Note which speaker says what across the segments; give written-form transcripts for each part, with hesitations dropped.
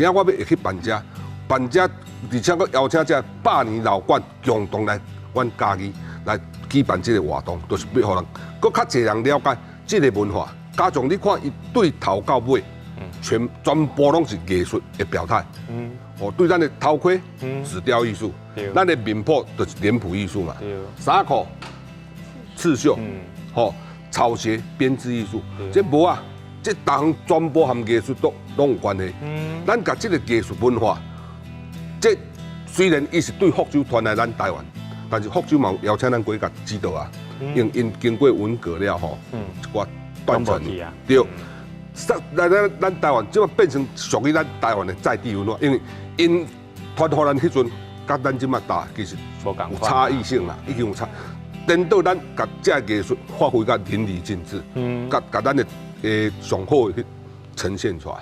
Speaker 1: 啥我欲會去辦遮，辦遮，而且閣邀請這百年老館共同來阮嘉義來舉辦這個活動，就是欲予人閣較濟人了解這個文化。加上你看，伊對頭到尾，全部攏是藝術的表態。哦，對咱的頭盔，紙雕藝術，咱的面譜就是臉譜藝術嘛。衫褲刺繡，吼，草鞋編織藝術，這無啊，這逐項全部和藝術都攏有關係。咱共這個藝術文化，這雖然伊是對福州傳來咱台灣，但是福州嘛有邀請咱過去共指導啊，因因經過文革了吼，一寡斷層，對，來咱台灣，這馬變成屬於咱台灣的在地文化，因為𪜶傳予咱彼陣，佮咱這馬打其實有差異性啦，已經有差。顛倒咱共這個藝術發揮甲淋漓盡致，共共咱的上好的去呈現出來。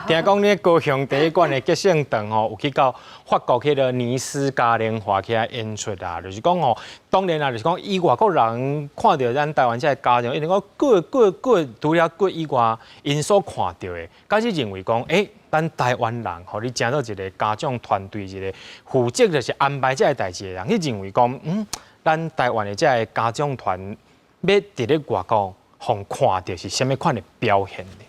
Speaker 2: 聽講你高雄第一館的結勝堂吼，有去到法國彼个尼斯嘉年華去遐演出啊，就是講吼，當然啦，就是講以外國人看著咱台灣這个家長，一定講 good good good，除了 good 以外，𪜶所看著的，敢是認為講，欸，咱台灣人，予你成做一個家長團隊，一個負責就是安排這个代誌的人，你認為講，咱台灣的這个家長團欲佇咧外國，予人看著是啥物款的表現呢？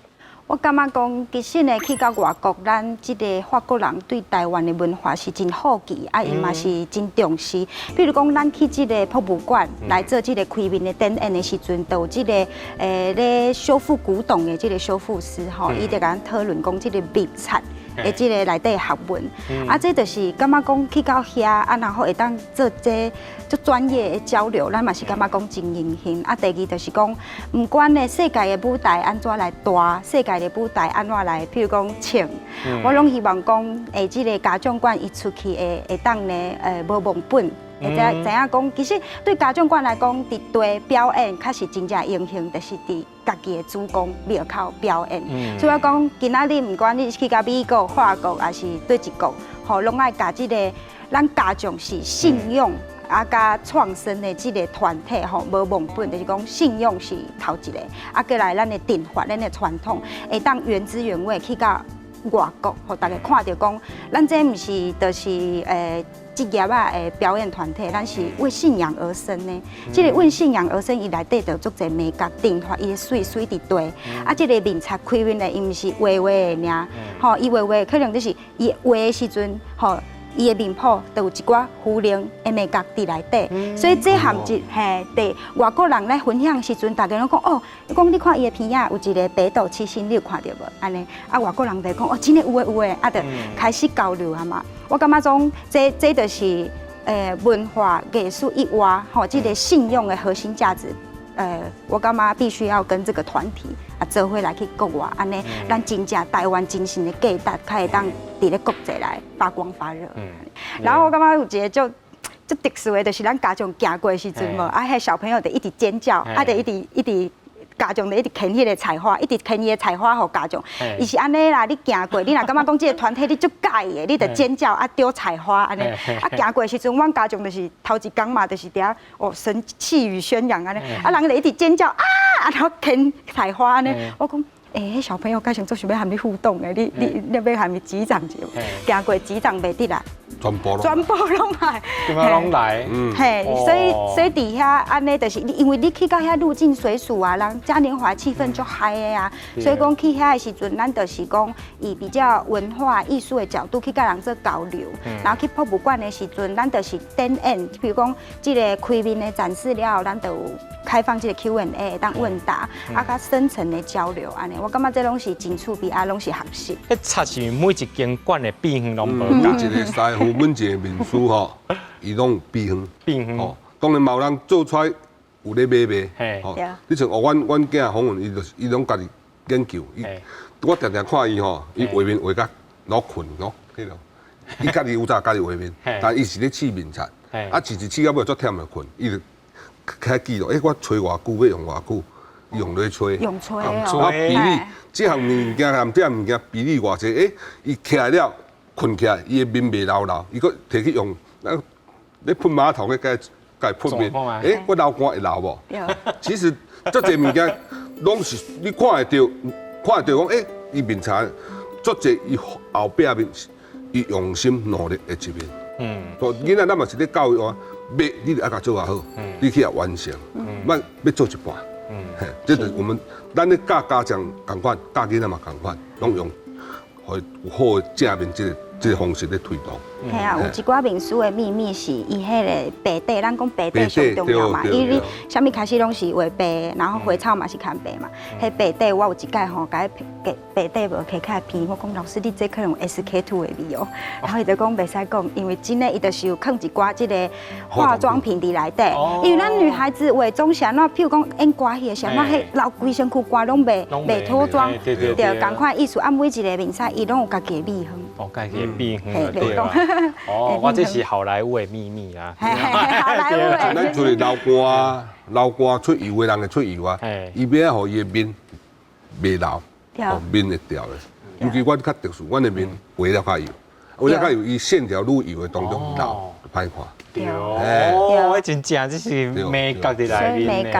Speaker 3: 我感覺講，其實呢，去到外國，咱這个法國人對台灣的文化是真好奇，啊，𪜶嘛是真重視。比如講，咱去這个博物館來做這个開面的展演的時陣，就有這个咧修復古董的這个修復師吼，伊就共咱討論講這个面漆的這个內底學問。啊，這就是感覺講去到遐，啊，然後會當做這足專業的交流，咱嘛是感覺講真榮幸。啊，第二就是講，毋管呢世界的舞台按怎來大，世界的舞台按怎來，譬如講唱，我攏希望講，這个家長館伊出去會當呢，無忘本。會知知影講，其實對家長館來講，佇地表演確實真正榮幸，就是佇家己的祖國廟口表演。所以我講，今仔日毋管你去到美國、法國，抑是佗一國，吼，攏愛共這个咱家長是信用啊，佮創生的這个團體吼，無忘本，就是講信用是頭一个，啊，過來咱的鎮法、咱的傳統，會當原汁原味去到外國，予大家看著講，咱這毋是就是職業仔的表演團體，咱是為信仰而生的。這个為信仰而生，伊內底就足濟眉角鎮法，伊的媠媠佇地。啊，這个面冊開面的，伊毋是畫畫的爾，吼，伊畫畫可能就是伊畫的時陣，吼，伊的面譜就有一寡符靈的眉角佇內底，所以這含一嘿，佇外國人來分享時陣，大家攏講哦，講你看伊的邊仔有一個北斗七星，你有看著無？按呢，啊，外國人就講哦，真的有的有的，啊，就開始交流啊嘛。我感覺講這就是文化藝術以外，吼，這个信用的核心價值。我感覺必須要跟這個團體啊做伙來去國外，按呢，咱真正台灣精神的價值，較會當佇咧國際來發光發熱。然後我感覺有一个足足特殊的，就是咱家長行過的時陣無，啊，彼小朋友就一直尖叫，啊，就一直一直。家長就一直牽彼个菜花，一直牽伊的菜花予家長。伊是按呢啦，你行過，你若感覺講這个團體你足佮意的，你就尖叫啊丟菜花按呢。啊行過的時陣，阮家長就是頭一工嘛，就是佇遐哦神氣宇軒揚按呢，啊人就一直尖叫啊，然後牽菜花按呢。我講，欸，小朋友該想做想欲和你互動的，你欲和伊擊掌者，行過擊掌袂得啦。
Speaker 1: 全部
Speaker 3: 全部攏來，
Speaker 2: 全部攏來，
Speaker 3: 嘿，所以佇遐按呢，就是因為你去到遐入境隨俗啊，人嘉年華氣氛足 high 的啊，所以講去遐的時陣，咱就是講以比較文化藝術的角度去佮人做交流，然後去博物館的時陣，咱就是展演，比如講這个開面的展示了後，咱就有開放這个 Q&A 當問答，啊，較深層的交流按呢，我感覺這攏是真趣味，啊，攏是學習。
Speaker 2: 彼冊是每一間館的秘方攏無
Speaker 1: 每一个師傅，每一个面師吼，伊攏有秘方。
Speaker 2: 秘方。
Speaker 1: 吼，當然嘛有人做出來有咧買賣。吼，你像哦，阮囝訪問，伊就是伊攏家己研究。伊，我定定看伊吼，伊畫面畫甲攏睏攏彼囉。伊家己有早家己畫面，但伊是咧試面冊。啊，試試試到尾足忝就睏，伊就開記錄。欸，我吹偌久，欲用偌久，伊用咧吹。
Speaker 3: 用吹
Speaker 1: 哦。啊，比例，這項物件和這項物件比例偌濟，欸，伊起來了，睏起來，伊的面袂流流，伊閣提去用，那咧噴馬桶咧，共共噴面，欸，我流汗會流無？其實這濟物件攏是你看會著，看會著講，欸，伊面冊，足濟伊後壁面伊用心努力的一面。所以囡仔咱嘛是咧教育啊，欲你就愛共做較好，你去予完成，莫欲做一半。嘿，這就是我們咱咧教家長仝款，教囡仔嘛仝款，攏用予有好的正面這個方式咧推動。
Speaker 3: 嘿啊，有一寡面師的秘密是伊彼个白底，咱講白底上重要嘛。伊你啥物開始攏是畫白，然後花草嘛是牽白嘛。彼白底我有一擺吼，共伊白底無摕起來鼻，我講老師你這可能有 SK-II 的味哦。然後伊就講袂使講，因為真的伊就是有囥一寡這个化妝品佇內底。因為咱女孩子化妝是按怎，譬如講演歌戲的時候，按怎彼流規身軀汗攏袂脫妝，對，仝款意思啊，每一个面師伊攏有家己的秘方。
Speaker 2: 哦，家己的秘方對吧？哦，我這是好萊塢的秘密啊！
Speaker 3: 好萊塢。
Speaker 1: 咱出去流汗，流汗出油的人會出油啊，伊欲予伊的面袂流，哦，面會掉的。尤其阮較特殊，阮的面畫了較油，畫了較油，伊線條愈油的當中流，歹看。
Speaker 2: 對，哦，真正這是美角佇內面。